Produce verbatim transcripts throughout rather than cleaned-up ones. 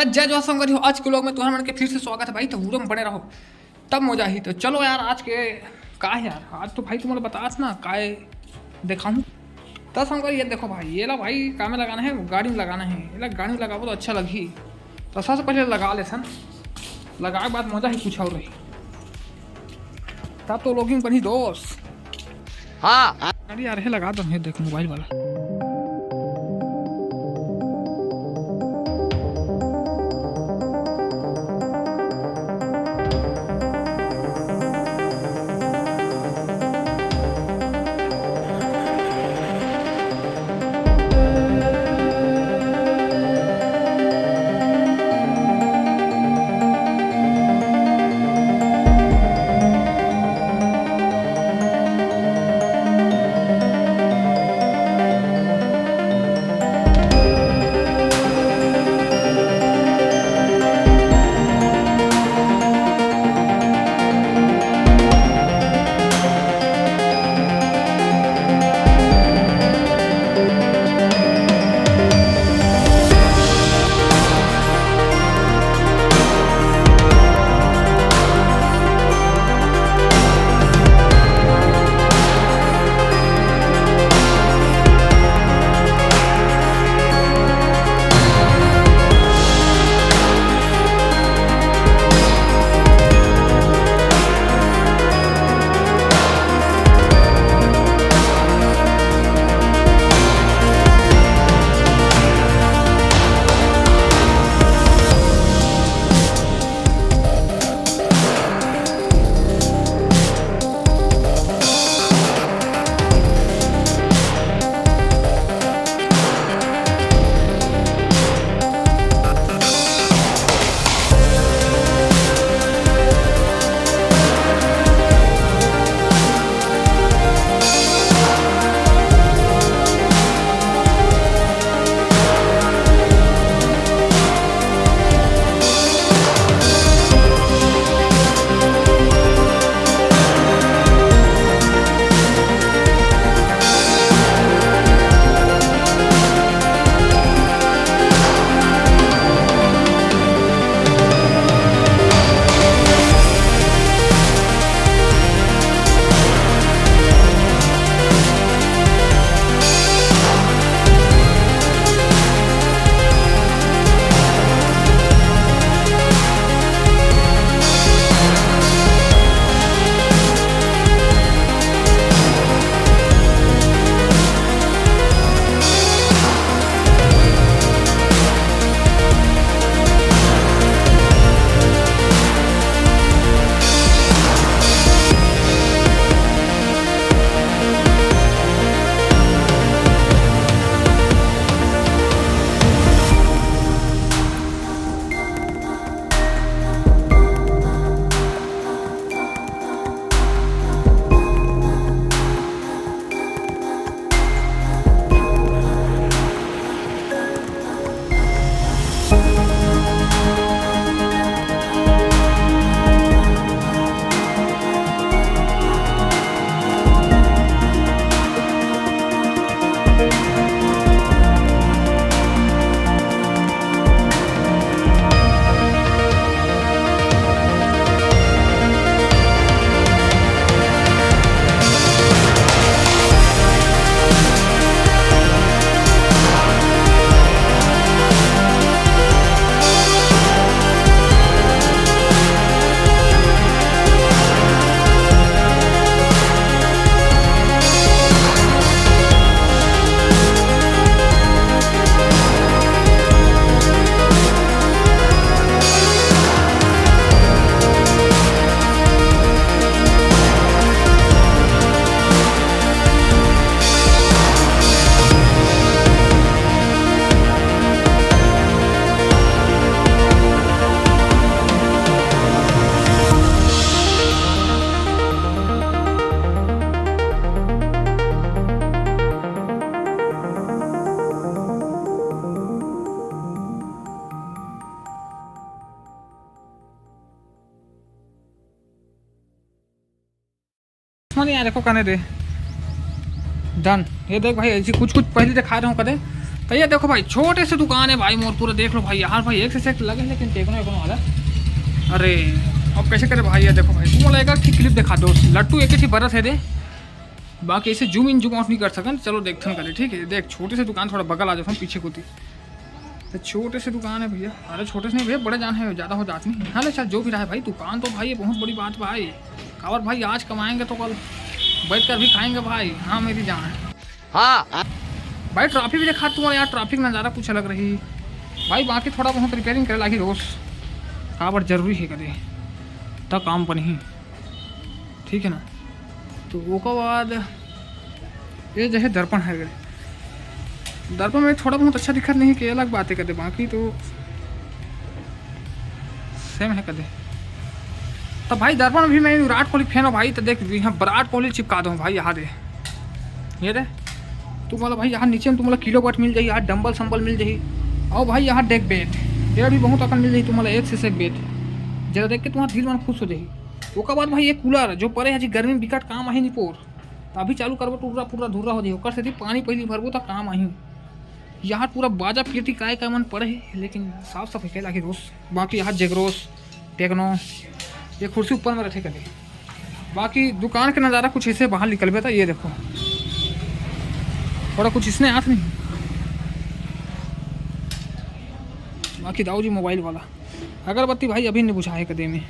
जय जोहार संगवारी हो, आज के vlog में तुम्हारे मन के फिर से स्वागत है भाई। तो पूरा में बने रहो, तब मजा ही। तो चलो यार, आज के का है यार, आज तो भाई तुम्हारा बतास ना काय देखाऊँ। तो संगवारी ये देखो भाई, ये ला भाई काम में लगाना है, गाड़ी में लगाना है, ये ला गाड़ी में लगाबो तो अच्छा लगही। तो सबसे पहले लगा ले सन, लगाए के बाद मजा ही कुछ और रही। तब तो vlogging बनी दोस्त। हाँ। अरे यार, हे लगा दो, हे देख मोबाइल वाला। नहीं यार, एको कने दे। डन। ये देख भाई, ऐसी कुछ कुछ पहले दिखा रहा हूँ कदे, तो ये देखो भाई, छोटे से दुकान है भाई मोर, पूरा देख लो भाई, यार भाई एक से एक लगे, लेकिन टेक्नो टेक्नो वाला। अरे, अब कैसे करे भाई, ये देखो भाई, तुम वाला एक ठीक क्लिप दिखा दो, लट्टू एक ही बरस है दे, बाकी इसे जूम इन जूम आउट नहीं कर सकन। चलो देखथन करे, ठीक है। देख, छोटे से दुकान, थोड़ा बगल आ जाओ पीछे कोती। तो छोटे से दुकान है भैया। अरे, छोटे से नहीं भैया, बड़े जान है, ज़्यादा हो जात नहीं। हाँ ले, चल, जो भी रहा है भाई, दुकान तो भाई ये बहुत बड़ी बात भाई। काबर भाई, आज कमाएंगे तो कल बैठ कर भी खाएंगे भाई। हाँ मेरी जान। हाँ। भाई ट्रैफिक भी देखा तुम्हारे यार, ट्रैफिक नज़ारा कुछ अलग रही भाई। बाकी थोड़ा बहुत रिपेयरिंग करे लागी रोज, काबर जरूरी है करे, तब काम बनही, ठीक है ना। तो ओकर बाद ये जो है दर्पण है, दर्पण में थोड़ा बहुत अच्छा दिखत नहीं कि अलग बात है कदे, बाकी तो सेम है कदे। तो भाई दर्पण भी मैं विराट कोहली फैन हो भाई, तो देख यहाँ विराट कोहली चिपका दो भाई, यहाँ दे, ये दे। तुम्हारा भाई यहाँ नीचे में तुम्हारा किलो वाट मिल जाही, यहाँ डंबल संबल मिल जाही। और भाई यहाँ डेक बेड, ये भी बहुत अकन मिल जाही तुम्हारा, एक से एक बेड, जरा देख के तुम्हारा दिल मन खुश हो जाही। ओकर बाद भाई ये कूलर जो परे है जी, गर्मी में बिकट काम आही निपोर, तो अभी चालू करबो टुर्रा पुर्रा धुर्रा हो जाही, ओकर सेती पानी पहली भरबो तो काम आही। यहाँ पूरा बाजा पेटी काय काय मन पड़े है, लेकिन साफ सफाई के लागी रोज। बाकी यहाँ जेगरोस, टेक्नो, ये कुर्सी ऊपर में रखे कदे। बाकी दुकान के नज़ारा कुछ ऐसे, बाहर निकलबे तो ये देखो, थोड़ा कुछ इसने आस नहीं। बाकी दाऊ जी मोबाइल वाला, अगरबत्ती भाई अभी नहीं बुझाए कदे में।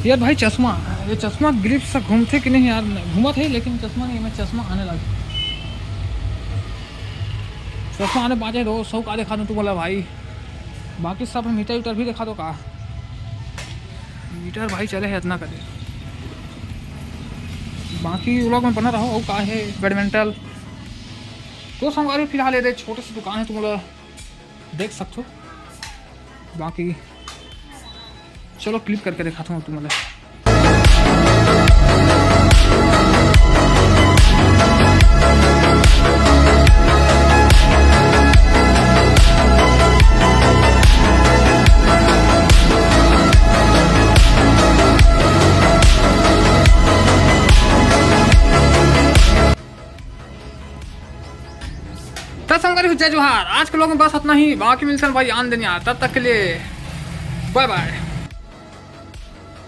यार भाई चश्मा, ये चश्मा ग्लिच से घूमथे कि नहीं यार, घूमत है लेकिन चश्मा नहीं, मैं चश्मा आने लगा। चश्मा आने बाजे दो, सौ का दिखा दूँ तू बोला भाई। बाकी सब मीटर वीटर भी दिखा दो का, मीटर भाई चले है इतना कदे। बाकी व्लॉग में बना रहो। और का है बैडमिंटन, तो संगवारी फिलहाल ये दे छोटे से दुकान है, तुम लोग देख सकते हो। बाकी चलो क्लिप करके दिखाता हूँ तुम्हारे। त संगवारी हो, जय जोहार। आज के व्लॉग में बस इतना ही, बाकी मिलते हैं भाई आन दिन यार, तब तक के लिए बाय बाय।